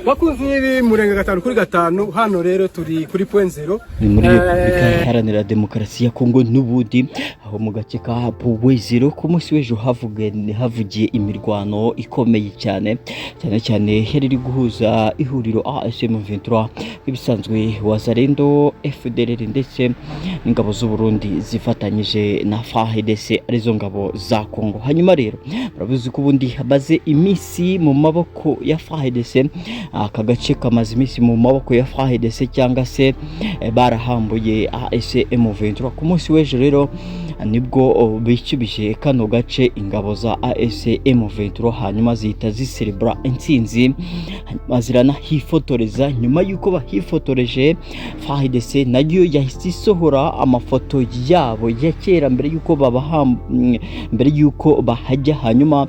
Bakunzi b'Umurenge 5 kuri 5, hano rero turi kuri Point Zéro. Ni muri Repubulika Iharanira Demokarasi ya Kongo n'ubundi, aho mu gace ka Point Zéro ku munsi w'ejo havugiye imirwano ikomeye cyane, cyane cyane yari iri guhuza ihuriro AFC M23 nk'ibisanzwe, Wazalendo, FDLR ndetse n'ingabo z'u Burundi zifatanyije na FARDC, arizo ngabo za Kongo. Hanyuma rero murabizi ko ubundi hamaze iminsi mu maboko ya FARDC, aka gace kamaze iminsi mu maboko ya FARDC cyangwa se barahambuye AFC M23. Ku munsi w'ejo rero nibwo bicubije kano gace ingabo za AFC M23, hanyuma zihita ziserebura intsinzi, hanyuma ziranahifotoreza. Nyuma y'uko bahifotoreje, FARDC nayo yahise isohora amafoto yabo ya kera mbere y'uko bahajya, hanyuma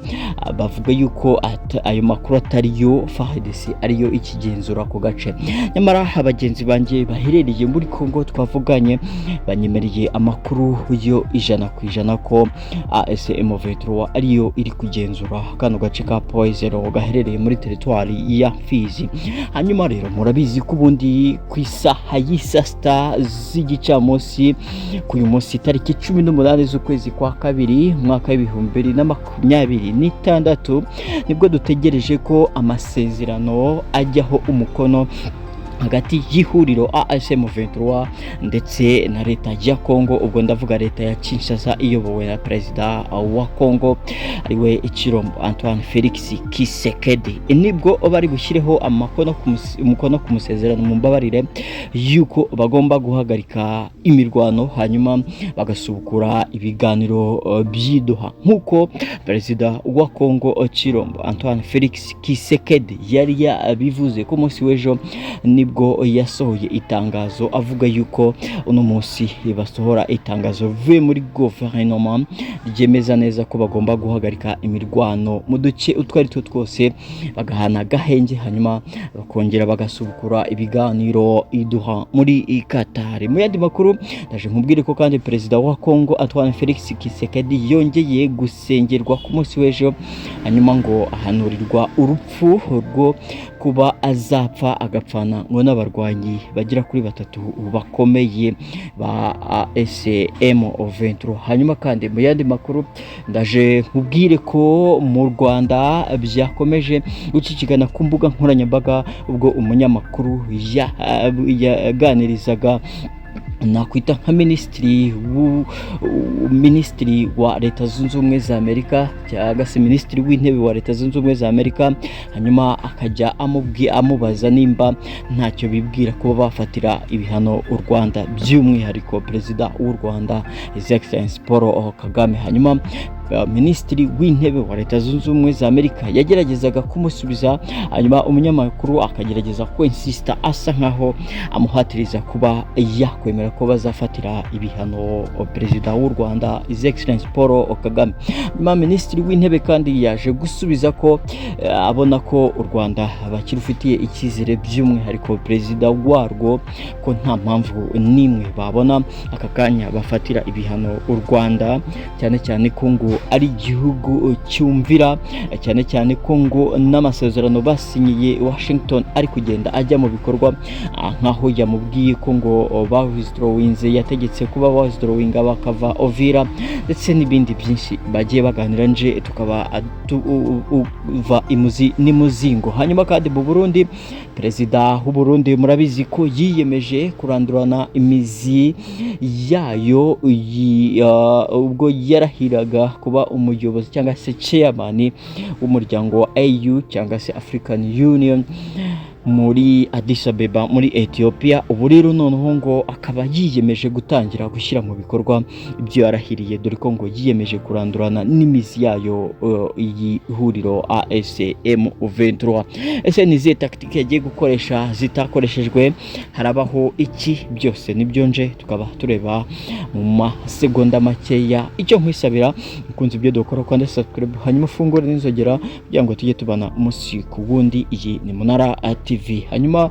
bavuga yuko ayo makuru atari yo, FARDC ariyo ikigenzura ako gace. Nyamara abagenzi banjye baherereye muri Congo twavuganye banyemereye amakuru yo 100% ko AFC M23 ariyo iri kugenzura kano gace ka Point Zéro gaherereye muri teritwari ya Fizi. Hanyuma rero murabizi ko ubundi ku isaha y'isa sita z'igicamunsi ku uyu munsi, tariki 18 z'ukwezi kwa kabiri, umwaka w'2026, nibwo dutegereje ko amasezerano ajyaho umukono hagati y'ihuriro AFC M23 ndetse na leta ya Congo. Ubwo ndavuga leta ya Kinshasa iyobowe na perezida wa Congo, ariwe Tshilombo Antoine Felix Tshisekedi. Nibwo bari bushyireho umukono ku musezerano, mu mbabarire, yuko bagomba guhagarika imirwano, hanyuma bagasubukura ibiganiro by'i Doha, nk'uko perezida wa Congo Tshilombo Antoine Felix Tshisekedi yari yabivuze. Ku munsi w'ejo nibwo yasohoye itangazo avuga yuko uno munsi basohora itangazo rivuye muri guverinoma ryemeza neza ko bagomba guhagarika imirwano mu duce utwo ari two twose, bagahana agahenge, hanyuma bakongera bagasubukura ibiganiro i Doha muri Qatar. Mu yandi makuru, ndaje nkubwire ko kandi perezida wa Congo Antoine Felix Tshisekedi yongeye gusengerwa ku munsi w'ejo, hanyuma ngo ahanurirwa urupfu rwo kuba azapfa agapfana ngo n'abarwanyi bagera kuri batatu bakomeye ba AFC M23. Hanyuma kandi mu yandi makuru, ndaje nkubwire ko mu Rwanda byakomeje gucicikana ku mbuga nkoranyambaga ubwo umunyamakuru yaganirizaga nakwita nka minisitiri wa Leta Zunze Ubumwe za Amerika cyangwa se minisitiri w'intebe wa Leta Zunze Ubumwe za Amerika, hanyuma akajya amubaza nimba ntacyo bibwira kuba bafatira ibihano u Rwanda, by'umwihariko perezida w'u Rwanda, His Excellency Paul Kagame. Hanyuma minisitiri w'intebe wa Leta Zunze Ubumwe za Amerika yageragezaga kumusubiza, hanyuma umunyamakuru akagerageza kwinsista, asa nkaho amuhatiriza kuba yakwemera ko bazafatira ibihano perezida w'u Rwanda, His Excellency Paul Kagame. Nyuma minisitiri w'intebe kandi yaje gusubiza ko abona ko u Rwanda bakirufitiye icyizere, by'umwihariko perezida warwo, ko nta mpamvu n'imwe babona aka kanya bafatira ibihano u Rwanda, cyane cyane ko ngo ari igihugu cyumvira, cyane cyane ko ngo n'amasezerano basinyiye Washington ari kugenda ajya mu bikorwa, nkaho yamubwiye ko ngo bawithdrawinze, yategetse kuba bawithdrawinga bakava Uvira, ndetse n'ibindi byinshi bagiye baganira, nje tukaba tuva imuzi n'imuzingo. Hanyuma kandi mu Burundi, perezida w'u Burundi murabizi ko yiyemeje kurandurana imizi yayo ubwo yarahiraga kuba umuyobozi cyangwa se chairman w'umuryango wa AU cyangwa se African Union muri Addis Abeba muri Ethiopia. Ubu rero noneho ngo akaba yiyemeje gutangira gushyira mu bikorwa ibyo yarahiriye, dore ko ngo yiyemeje kurandurana n'imizi yayo iyi huriro AFC M23. Ese ni izihe tactique yagiye gukoresha zitakoreshejwe? Harabaho iki? Byose nibyo nje tukaba tureba mu masegonda makeya. Icyo nkwisabira, ukunze ibyo dukora, ukande subscribe, hanyuma ufungure n'inzogera kugira ngo tujye tubana umunsi ku wundi. Iyi ni Munara TV. Hanyuma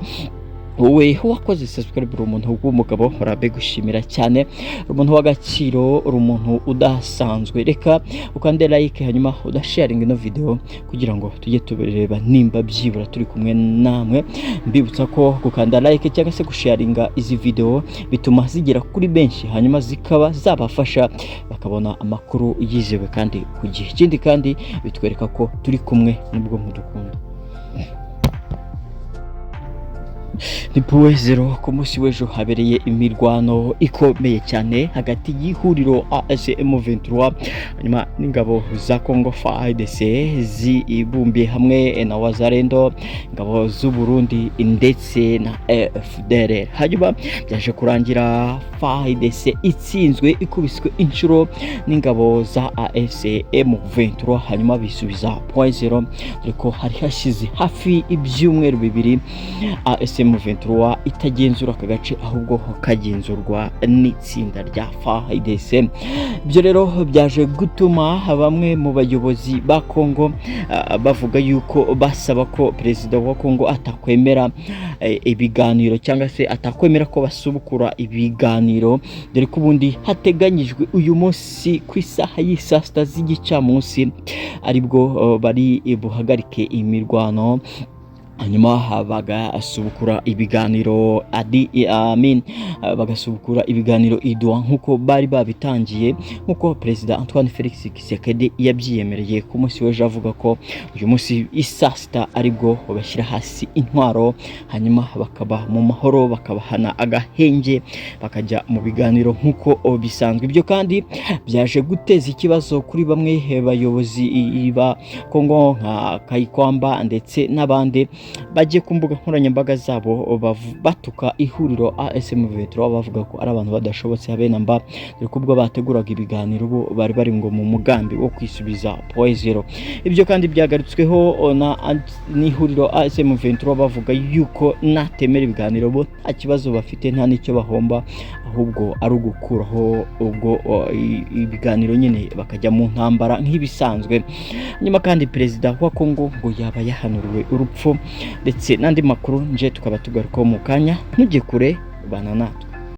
Wowe wakoze subscribe, uri umuntu w'umugabo, urabe gushimira cyane, uri umuntu w'agaciro, uri umuntu udasanzwe. Reka ukande like, hanyuma udasharinga ino video kugira ngo tujye tubireba nimba byibura turi kumwe namwe. Mbibutsa ko gukanda like cyangwa se gusharinga izi video bituma zigera kuri benshi, hanyuma zikaba zabafasha bakabona amakuru yizewe kandi ku gihe. Ikindi kandi bitwereka ko turi kumwe nubwo mudukunda. Ni Point Zero. Ku munsi w'ejo habereye imirwano ikomeye cyane hagati y'ihuriro AFC M23 hanyuma n'ingabo za Congo FARDC zibumbiye hamwe na Wazalendo, ingabo z'u Burundi ndetse na FDLR. Hanyuma byaje kurangira FARDC itsinzwe, ikubiswe inshuro n'ingabo za AFC M23, hanyuma bisubiza Point Zero, dore ko hari hashize hafi ibyumweru 2 AFC M23 itagenzura aka gace, ahubwo kagenzurwa n'itsinda rya FARDC. Ibyo rero byaje gutuma bamwe mu bayobozi ba Congo bavuga yuko basaba ko perezida wa Congo atakwemera ibiganiro cyangwa se atakwemera ko basubukura ibiganiro, dore ko ubundi hateganyijwe uyu munsi ku isaha y'isaa sita z'igicamunsi aribwo bari buhagarike imirwano, hanyuma bagasubukura ibiganiro adi amin, bagasubukura ibiganiro i Doha nk'uko bari babitangiye, nk'uko Perezida Antoine Felix Tshisekedi yabyiyemereye ku munsi w'ejo, avuga ko uyu munsi isaa sita aribwo bashyira hasi intwaro, hanyuma bakaba mu mahoro, bakabahana agahenge, bakajya mu biganiro nk'uko bisanzwe. Ibyo kandi byaje guteza ikibazo kuri bamwe bayobozi ba Kongo nka Kayikwamba ndetse n'abandi bagiye ku mbuga nkoranyambaga zabo batuka ihuriro AFC M23, bavuga ko ari abantu badashobotse habe na mba, dore ko ubwo bateguraga ibiganiro bo bari bari ngo mu mugambi wo kwisubiza Point Zero. Ibyo kandi byagarutsweho na n'ihuriro AFC M23, bavuga yuko natemera ibiganiro bo nta kibazo bafite, nta n'icyo bahomba, ahubwo ari ugukuraho ubwo ibiganiro nyine bakajya mu ntambara nk'ibisanzwe. Nyuma kandi perezida wa Kongo ngo yaba yahanuriwe urupfu, ndetse n'andi makuru nje tukaba tugarukaho mu kanya. Ntujye kure, bana natwe.